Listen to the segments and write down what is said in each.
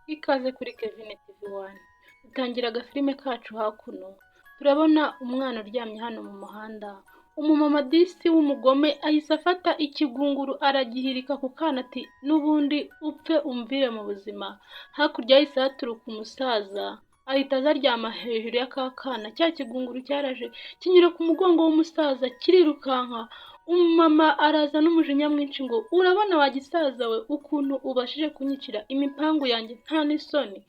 Ikaze kuri Kevin TV One. Dutangira agafilime kacu hakuno, turabona umwana uryamye hano mu muhanda. Umumama disi w'umugome ahise afata ikigunguru aragihirika ku kana, ati: "N'ubundi upfe umvire mu buzima." Hakurya hahise haturuka umusaza, ahita aza aryama hejuru ya ka kana. Cya kigunguru cyaraje kinyura ku mugongo w'umusaza kirirukanka. Umumama araza n'umujinya mwinshi ngo: "Urabona wa gisaza we, ukuntu ubashije kunyicira imipangu yanjye, nta n'isoni,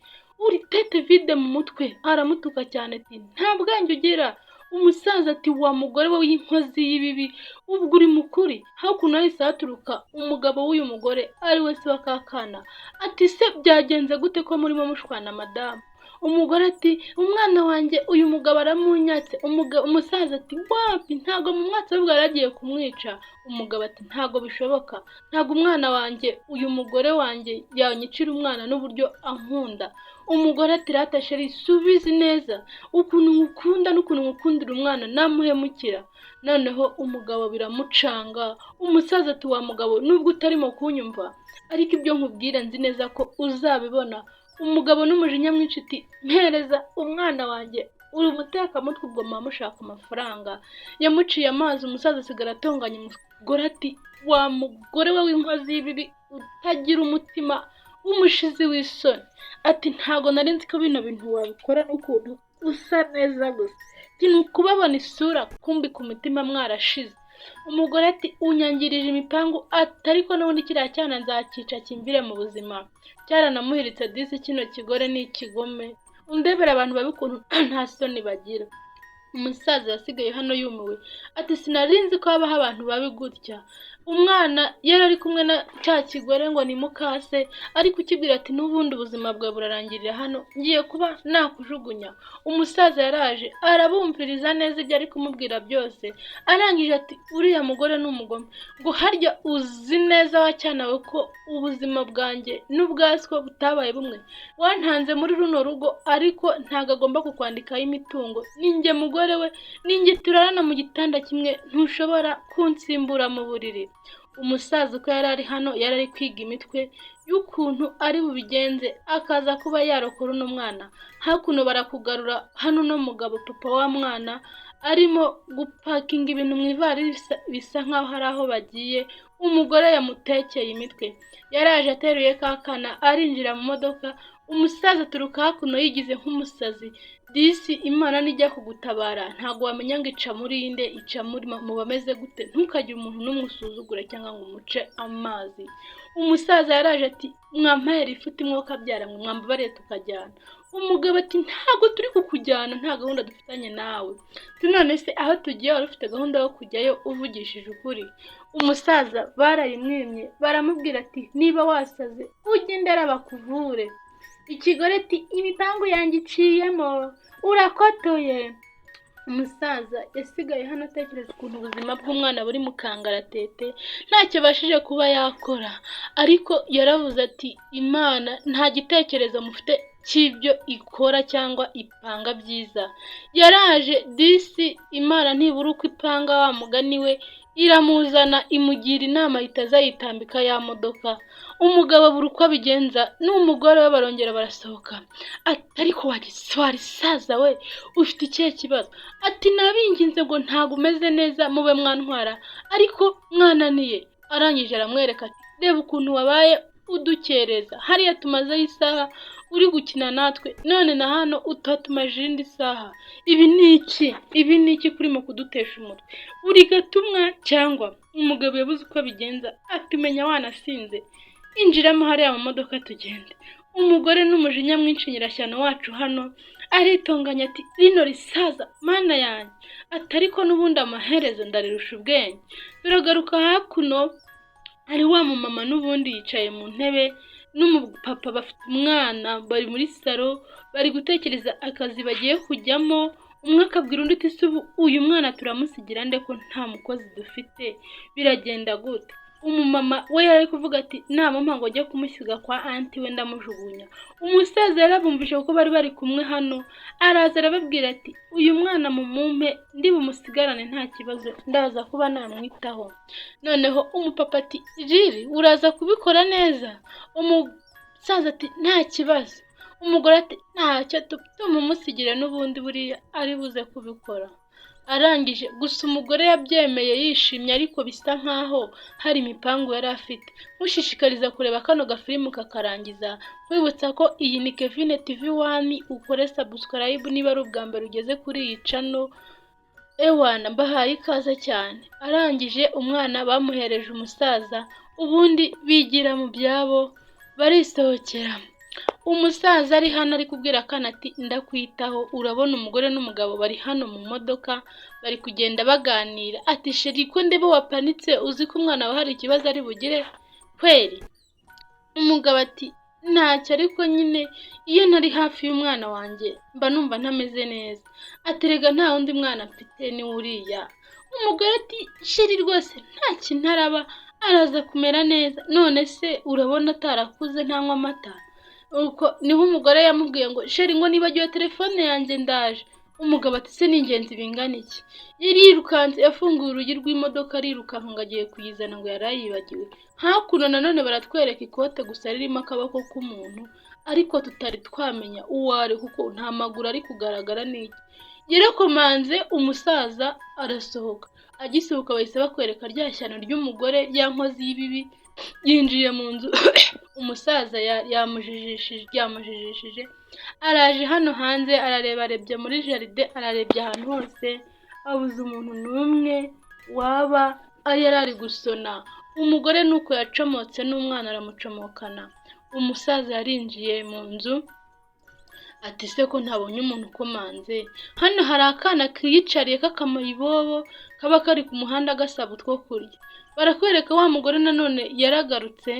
uri tête vide mu mutwe?" Aramutuka cyane ati: "Nta bwenge ugira." Umusaza ati: "Wa mugore we w'inkozi y'ibibi, ubwo uri mukuri." Hakuno hahise haturuka umugabo w'uyu mugore, ari we se wa ka kana, ati: "Se byagenze gute ko murimo mushwana, madamu?" Umugore ati: "Umwana wanjye uyu mugabo aramunyatse." Umusaza ati: "Wapi, ntabwo mumwatse, ahubwo yari agiye kumwica." Umugabo ati: "Ntabwo bishoboka, ntabwo umwana wanjye, uyu mugore wanjye yanyicira umwana n'uburyo ankunda." Umugore ati: "Rata chéri, subizi neza ukuntu nkukunda n'ukuntu nkukundira umwana, namuhemukira?" Noneho umugabo biramucanga. Umusaza ati: "Wa mugabo, nubwo utarimo kunyumva, ariko ibyo nkubwira nzi neza ko uzabibona." Umugabo n'umujinya mwinshi ati: "Mpereza umwana wanjye, uri umutekamutwe, ubwo muba mushaka amafaranga." Yamuciye amazi, umusaza asigara atonganya umugore ati: "Wa mugore we w'inkozi y'ibibi, utagira umutima, w'umushizi w'isoni," ati: "Ntabwo nari nzi ko bino bintu wabikora n'ukuntu usa neza gusa." Ati: "Ni ukubabona isura, kumbi ku mutima mwarashize." Umugore ati: "Unyangirije imipangu," ati: "Ariko n'ubundi kiriya cyana nzakica kimvire mu buzima." Cyaranamuhiritse disi. Kino kigore ni ikigome, undebera abantu babi ukuntu nta soni bagira. Umusaza yasigaye hano yumiwe, ati: "Sinari nzi ko habaho abantu babi gutya." Umwana yari ari kumwe na cya kigore ngo ni mukase, ariko ukibwira ati: "N'ubundi ubuzima bwawe burarangirira hano, ngiye kuba nakujugunya." Umusaza yaraje arabumviriza neza ibyo ari kumubwira byose, arangije ati: "Uriya mugore ni umugome." Ngo: "Harya uzi neza wa cyana we ko ubuzima bwanjye n'ubwaswo butabaye bumwe? Wantanze muri runo rugo, ariko ntabwo agomba kukwandikaho imitungo. Ninjye mugore we, ninjye turarana mu gitanda kimwe, ntushobora kunsimbura mu buriri." Umusaza uko yari ari hano, yari ari kwiga imitwe y'ukuntu ari bubigenze akaza kuba yarokora uno mwana. Hakuno barakugarura hano, uno mugabo, papa wa mwana, arimo gupakinga ibintu mu ivarisi, bisa nkaho hari aho bagiye. Umugore yamutekeye imitwe. Yaraje ateruye ka kana, arinjira mu modoka. Umusaza aturuka hakuno yigize nk'umusazi. Disi Imana nijya kugutabara ntabwo wamenya ngo ica muri inde, ica muri mu bameze gute. Ntukagire umuntu n'umwe usuzugura cyangwa ngo umuce amazi. Umusaza yaraje ati: "Mwampaye lifuti, mwuka abyara mwe, mwambabariye tukajyana." Umugabo ati: "Ntabwo turi kukujyana, nta gahunda dufitanye nawe." None se aho tugiye wari ufite gahunda yo kujyayo, uvugishije ukuri? Umusaza barayimwimye, baramubwira ati: "Niba wasaze ujye indera bakuvure." Ikigore ati: "Imipangu yanjye iciyemo, urakotoye." Umusaza yasigaye hano atekereza ukuntu ubuzima bw'umwana buri mu kangaratete, ntacyo abashije kuba yakora, ariko yaravuze ati: "Imana nta gitekerezo mufite cy'ibyo ikora cyangwa ipanga byiza." Yaraje disi, Imana ntibura uko ipanga wa mugani we, iramuzana imugira inama, ahita aza yitambika ya modoka. Umugabo abura uko abigenza, n'umugore we barongera barasohoka. Ati: "Ariko warisaza we, ufite ikihe kibazo?" Ati: "Nabinginze ngo ntabwo umeze neza, mube mwantwara, ariko mwananiye." Arangije aramwereka ati: "Reba ukuntu wabaye udukereza hariya, tumazeho isaha uri gukina natwe, none na hano utatumaje indi saha. Ibi ni iki? Ibi ni iki kurimo kudutesha umutwe? Uri gatumwa cyangwa?" Umugabo yabuze uko abigenza, ati: "Menya wanasinze, injiramo hariya mu modoka tugende." Umugore n'umujinya mwinshi, nyirashyano wacu hano aritonganya ati: "Rino risaza, Mana yanjye," ati: "ariko n'ubundi amaherezo ndarirusha ubwenge." Turagaruka hakuno, hari wa mumama n'ubundi yicaye mu ntebe n'umupapa, bafite umwana, bari muri salo, bari gutekereza akazi bagiye kujyamo. Umwe akabwira undi uti: "Se ubu uyu mwana turamusigira nde, ko nta mukozi dufite? Biragenda gute?" Umumama we yari ari kuvuga ati: "Namumpa ngo njye kumusiga kwa aunty we, ndamujugunya." Umusaza yarabumvise kuko bari bari kumwe hano, araza arababwira ati: "Uyu mwana mumumpe, ndi bumusigarane, nta kibazo, ndaza kuba namwitaho." Noneho umupapa ati: "Jiri, uraza kubikora neza?" Umusaza Umusaza ati nta kibazo. Umugore ati ntacyo, tumumusigire n'ubundi buriya ari buze kubikora. Arangije gusa umugore yabyemeye yishimye, ariko bisa nkaho hari imipangu yari afite. Mushishikariza kureba kano gafilimu kakarangiza, nkwibutsa ko iyi ni Kevine TV One, ukore subscribe niba ari ubwa mbere ugeze kuri iyi channel. Ewana mbahaye ikaze cyane. Arangije umwana bamuhereje umusaza, ubundi bigira mu byabo barisohokera. Umusaza ari hano ari kubwira akana ati ndakwitaho. Urabona umugore n'umugabo bari hano mu modoka bari kugenda baganira, ati chéri ko ndeba wapanitse, uzi ko umwana wawe hari ikibazo ari bugire kweri? Umugabo ati ntacyo, ariko nyine iyo ntari hafi y'umwana wanjye mba numva ntameze neza. Ati rega nta wundi mwana mfite ni uriya. Umugore ati chéri rwose nta kintu araba, araza kumera neza. None se urabona atarakuze ntanywa amata? Uko niho umugore yamubwiye ngo chéri, ngo nibagiwe telefone yanjye ndaje. Umugabo ati se ni ingenzi bingana iki? Yari yirukanse, yafunguye urugi rw'imodoka arirukanka ngo agiye kuyizana, ngo yari ayibagiwe. Hakuno nanone baratwereka ikote gusa ririmo akaboko k'umuntu, ariko tutari twamenya uwo ari kuko nta maguru ari kugaragara n'iki. Yarakomanze, umusaza arasohoka. Agisohoka bahise bakwereka rya shyano ry'umugore, ya nkozi y'ibibi yinjiye mu nzu. Umusaza yamujijishije, yamujijishije. Araje hano hanze arareba, arebye muri jardin, ararebye ahantu hose, abuze umuntu n'umwe waba yari ari gusona. Umugore nuko yacomotse n'umwana aramucomokana. Umusaza yarinjiye mu nzu ati se ko ntabonye umuntu ukomanze? Hano hari akana kiyicariye k'akamayibobo kaba kari ku muhanda gasaba utwo kurya. Barakwereka wa mugore nanone yaragarutse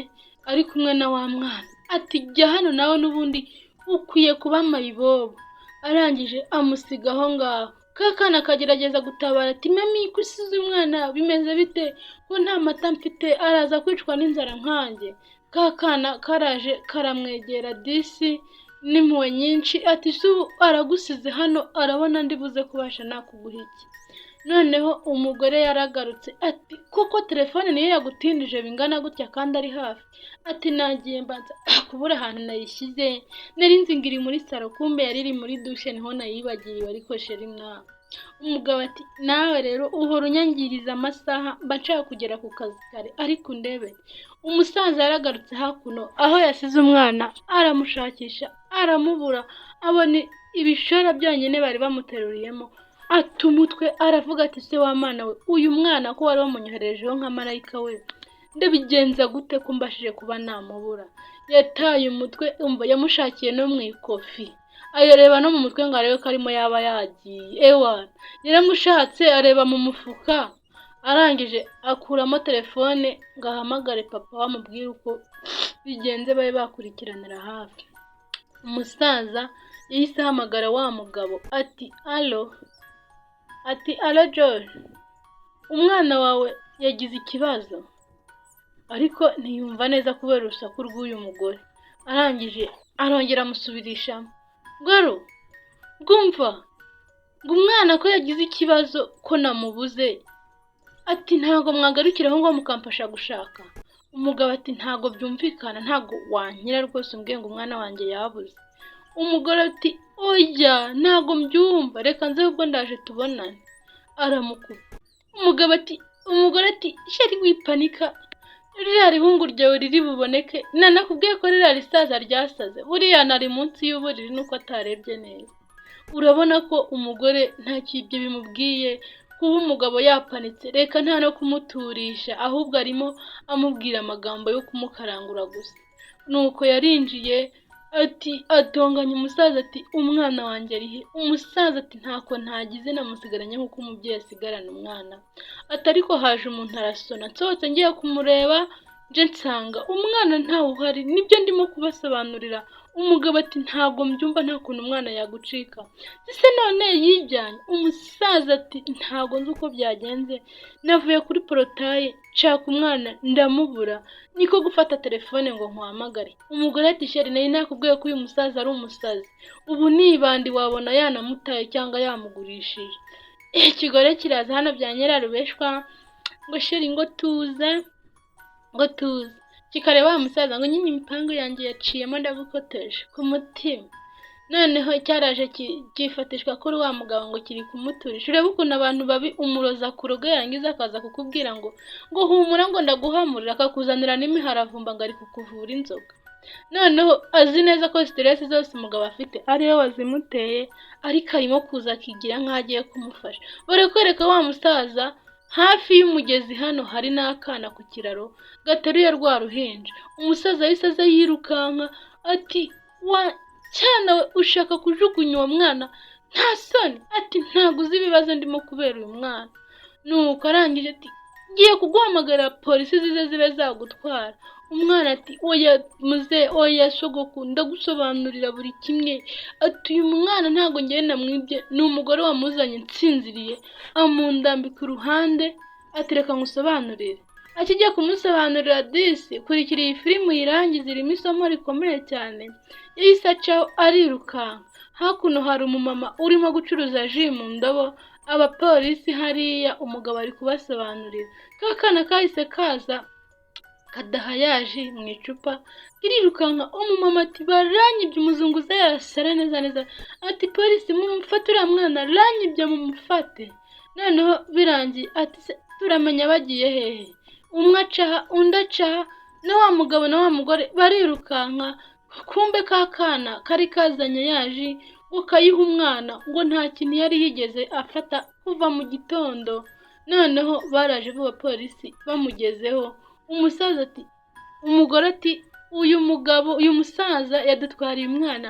ari kumwe na wa mwana, ati jya hano nawe n'ubundi ukwiye kuba mayibobo. Arangije amusiga aho ngaho. Ka kana kagerageza gutabara ati mami, ko usize umwana bimeze bite, ko nta mata mfite, araza kwicwa n'inzara nkanjye? Ka kana karaje karamwegera disi n'impuhwe nyinshi, ati se ubu aragusize hano, arabona ndi buze kubasha nakuguha iki? Noneho umugore yaragarutse ati koko telefone niyo yagutindije bingana gutya kandi ari hafi? Ati nagiye mbanza kubura ahantu nayishyize, nari nzi ngo iri muri salon, kumbe yari iri muri douche, niho nayibagiriwe. Ariko chéri nawe. Umugabo ati nawe rero uhora unyangiriza amasaha, mba nshaka kugera ku kazi kare, ariko undebe. Umusaza yaragarutse hakuno aho yasize umwana, aramushakisha aramubura, abona ibishora byonyine bari bamuteruriyemo, ata umutwe aravuga ati se wa mwana we, uyu mwana ko wari wamunyoherejeho nka marayika we, ndabigenza gute ko mbashije kuba namubura? Yataye umutwe, umva yamushakiye no mu ikofi, ayareba no mu mutwe ngo arebe ko arimo yaba yagiye. Ewana yaramushatse, areba mu mufuka, arangije akuramo telefone ngo ahamagare papa bamubwire uko bigenze babe bakurikiranira hafi. Umusaza yahise ahamagara wa mugabo ati allo, ati allo John, umwana wawe yagize ikibazo. Ariko ntiyumva neza kubera urusaku rw'uyu mugore. Arangije arongera amusubirishamo ngo allo, bwumva ngo umwana ko yagize ikibazo, ko namubuze? Ati ntabwo mwagarukira aho ngo mukamfasha gushaka? Umugabo ati ntabwo byumvikana, ntabwo wankira rwose umbwiye ngo umwana wanjye yabuze. Umugore ati oya, ntabwo mbyumva, reka nze ubwo ndaje tubonane. Aramukupa. Umugabo ati, umugore ati chéri wipanika, ririya rihungu ryawe riri buboneke, nanakubwiye ko ririya risaza ryasaze, buriya nari munsi y'uburiri nuko atarebye neza. Urabona ko umugore nta ibyo bimubwiye kuba umugabo yapanitse, reka nta no kumuturisha, ahubwo arimo amubwira amagambo yo kumukarangura gusa. Nuko yarinjiye ati atonganya umusaza ati umwana wanjye ari he? Umusaza ati ntako ntagize, namusigaranye nk'uko umubyeyi asigarana umwana. Ati ariko haje umuntu arasona, nsohotse ngiye kumureba nje nsanga umwana ntawe uhari, nibyo ndimo kubasobanurira. Umugabo ati ntabwo mbyumva, nta kuntu umwana yagucika. Ese none yijyanye? Umusaza ati ntabwo nzi uko byagenze, navuye kuri portail nshaka umwana ndamubura, niko gufata telefone ngo nkuhamagare. Umugore ati chéri, nari nakubwiye ko uyu musaza ari umusazi, ubu nibandi wabona yanamutaye cyangwa yamugurishije. Ikigore kiraza hano bya nyirarubeshwa ngo chéri, ngo tuza, ngo tuza. Kikareba wa musaza ngo nyine imipangu yanjye yaciyemo, ndagukoteje ku mutima. Noneho cyaraje cyifatishwa kuri wa mugabo ngo kiri kumuturisha. Urebe ukuntu abantu babi, umuroza kuroga yarangiza akaza kukubwira ngo humura, ngo ndaguhamurira, akakuzanira n'imiharavumba ngo ari kukuvura inzoga. Noneho azi neza ko stress zose umugabo afite ariwe wazimuteye, ariko arimo kuza akigira nk'aho agiye kumufasha. Barakwereka wa musaza hafi y'umugezi, hano hari n'akana ku kiraro gateruye rwa ruhinja. Umusaza yahise aza yirukanka ati: "Wa cyana we, ushaka kujugunya uwo mwana, nta soni?" Ati: "Ntabwo uzi ibibazo ndimo kubera uyu mwana." Nuko arangije ati: "Ngiye kuguhamagarira polisi zize zibe zagutwara." Umwana ati: "Oya muze, oya sogoku, ndagusobanurira buri kimwe." Ati: "Uyu mwana ntabwo ngewe namwibye, ni umugore wamuzanye nsinziriye amundambika iruhande." Ati: "Reka ngusobanurire." Akijya kumusobanurira, disi kurikira iyi filime uyirangize, irimo isomo rikomeye cyane. Yahise acaho arirukanka. Hakuno hari umumama urimo gucuruza jus mu ndobo. Abapolisi hariya, umugabo ari kubasobanurira. Ka kana kahise kaza kadaha ya jus mu icupa, irirukanka. Umumama ati: "Baranyibye." Umuzunguza yarasara neza neza ati: "Polisi, mumufate, uriya mwana aranyibye, mumufate." Noneho birangiye ati: "Se turamenya bagiye hehe?" Umwe acaha, undi acaha, na wa mugabo na wa mugore barirukanka. Kumbe ka kana kari kazanye ya jus ngo kayihe umwana, ngo nta kintu yari yigeze afata kuva mu gitondo. Noneho baraje b'abapolisi bamugezeho, umusaza ati, umugore ati: "Uyu mugabo, uyu musaza yadutwariye umwana,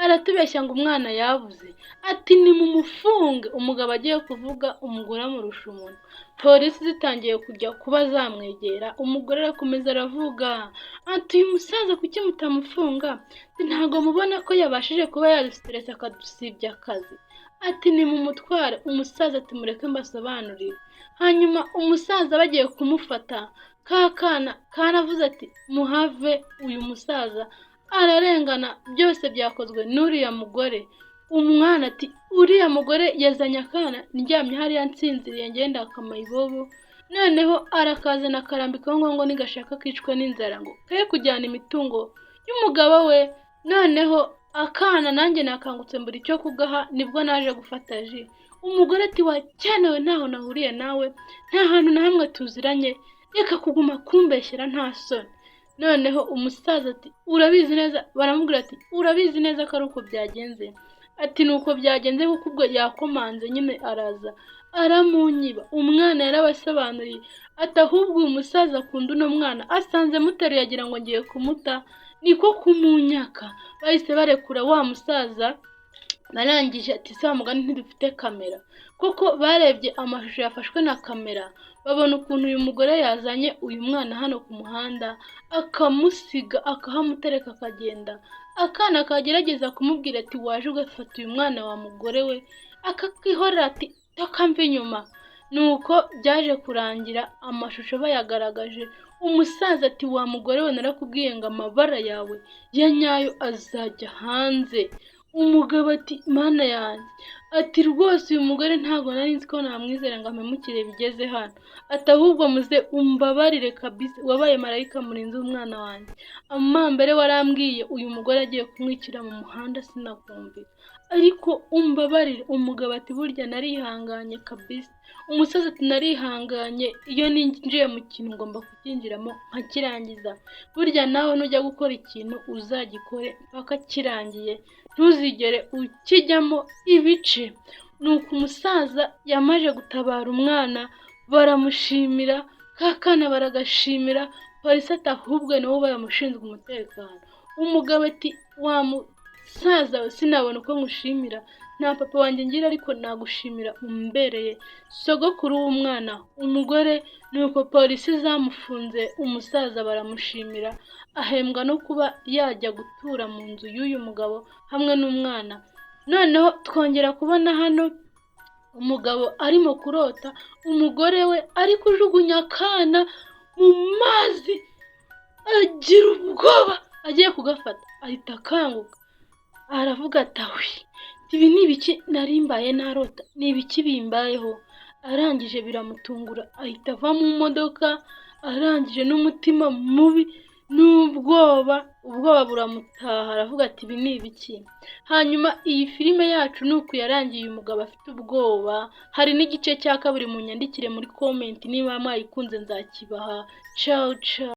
aratubeshya ngo umwana yabuze." Ati: "Nimumufunge." Umugabo agiye kuvuga, umugore amurusha umunwa. Polisi zitangiye kujya kuba zamwegera, umugore arakomeza aravuga ati: "Uyu musaza kuki mutamufunga? Ntabwo mubona ko yabashije kuba yadusiteresa akadusibya akazi?" Ati: "Nimumutware." Umusaza ati: "Mureke mbasobanurire." Hanyuma umusaza bagiye kumufata, ka kana karavuze ati: "Muhave, uyu musaza ararengana, byose byakozwe n'uriya mugore." Umwana ati: "Uriya mugore yazanye akana ndyamye hariya nsinziriye, ngenda akamayibobo, noneho arakazana akarambikaho ngo nigashaka kicwe n'inzara, ngo ke kujyana imitungo y'umugabo we. Noneho akana nanjye nakangutse mbura icyo kugaha, nibwo naje gufata jus." Umugore ati: "Wacyanewe, ntaho nahuriye nawe, nta hantu na hamwe tuziranye, reka kuguma kumbeshyera, nta soni." Noneho umusaza ati: "Urabizi neza." Baramubwira ati: "Urabizi neza ko ari uko byagenze?" Ati: "Ni uko byagenze, kuko ubwo yakomanze nyine araza aramunyiba." Umwana yarabasobanuriye ati: "Ahubwo uyu musaza akunda uno mwana, asanze muteruye agira ngo ngiye kumuta, niko kumunyaka." Bahise barekura wa musaza. Barangije ati: "Se wa mugani ntidufite kamera?" Kuko barebye amashusho yafashwe na kamera, babona ukuntu uyu mugore yazanye uyu mwana hano ku muhanda, akamusiga, akahamutereka, akagenda. Akana kagerageza kumubwira ati: "Waje ugafata uyu mwana wa mugore we?" Akakihorera ati: "Toka, mva inyuma." Nuko byaje kurangira amashusho bayagaragaje. Umusaza ati: "Wa mugore we, narakubwiye ngo amabara yawe ya nyayo azajya hanze." Umugabo ati: "Mana yanjye," ati: "rwose uyu mugore ntabwo nari nzi ko namwizera ngo ampemukire bigeze hano." Ati: "Ahubwo muze umbabarire kabisa, wabaye marayika murinzi w'umwana wanjye. Amambere warambwiye uyu mugore agiye kumwicira mu muhanda sinakumvira, ariko umbabarire." Umugabo ati: "Burya narihanganye kabisa." Umusaza ati: "Narihanganye, iyo ninjiye mu kintu ngomba kucyinjiramo nkakirangiza. Burya nawe nujya gukora ikintu uzagikore mpaka kirangiye, ntuzigere ukijyamo ibice." Nuko umusaza yamaze gutabara umwana, baramushimira, ka kana baragashimira. Polisi ati: "Ahubwo niwe ubaye umushinzwe umutekano." Umugabo ati: "Wa musaza we, sinabona uko nkushimira, nta papa wanjye ngira, ariko nagushimira umbereye sogokuru w'umwana." Umugore nuko polisi zamufunze, umusaza baramushimira, ahembwa no kuba yajya gutura mu nzu y'uyu mugabo hamwe n'umwana. Noneho twongera kubona hano umugabo arimo kurota umugore we ari kujugunya akana mu mazi, agira ubwoba agiye kugafata ahita akanguka, aravuga ati: "Ahwi, ibi ni ibiki nari mbaye narota? Ni ibiki bimbayeho?" Arangije biramutungura, ahita ava mu modoka, arangije n'umutima mubi. N'ubwoba, ubwoba buramutaha, aravuga ati: "Ibi ni ibiki?" Hanyuma iyi filime yacu ni uku yarangiye, uyu mugabo afite ubwoba. Hari n'igice cya kabiri, munyandikire muri comment niba mwayikunze, nzakibaha. Ciao ciao.